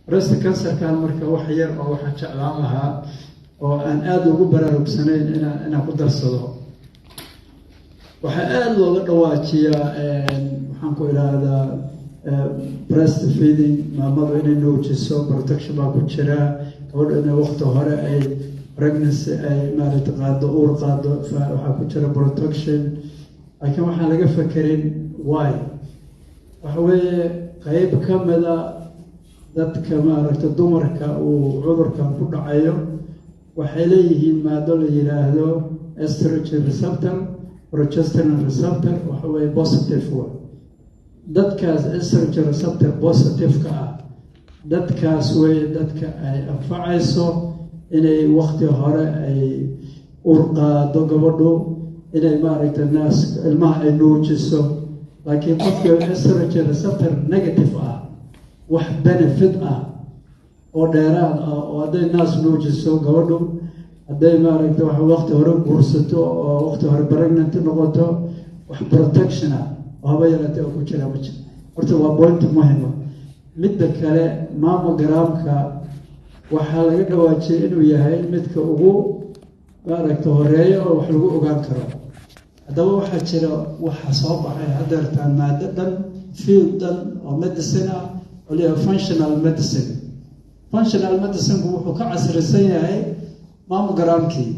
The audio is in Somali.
Breast cancerkan marka wax yar oo waxaan jeclaan lahaa oo aan aada ugu baraarugsanayn inaan ku darsado. Waxaa aada looga dhawaajiyaa, waxaan ku idhaahdaa, breast feeding, maamadu inay nuujiso, protection baa ku jira. Gabadhu inay waqti hore ay pregnancy ay maaragta qaado, uur qaado, waxaa ku jira protection. Laakiin waxaan laga fekerin why. Waxa weeye, qeyb ka mida dadka, maaragta, dumarka uu cudurkan ku dhacayo waxay leeyihiin maado la yidhaahdo estrogen receptor, progesterone receptor, waxa weeye positive wa. Dadkaas estrogen receptor positive-ka ah, dadkaas wey dadka ay anfacayso inay waqti hore ay uur qaado gabadhu, inay, maaragta, naas ilmaha ay nuujiso. Laakiin qofka estrogen receptor negative ah, wax benefit ah oo dheeraad ah oo hadday naas nuujiso gabadhu, hadday, maaragta, wax waqti hore guursato oo waqti hore pregnant noqoto, wax protection ah oo haba yaraatee oo ku jira ma jiro. Horta waa point muhima. Midda kale, mammogramka waxaa laga dhawaajiyay inuu yahay midka ugu, maaragta, horeeya oo wax lagu ogaan karo. Haddaba waxaa jira, waxa soo baxay haddeertaan maado dhan, field dhan oo medicine ah oo leeyahay functional medicine. Functional medicineku wuxuu ka casrisan yahay mammogramkii.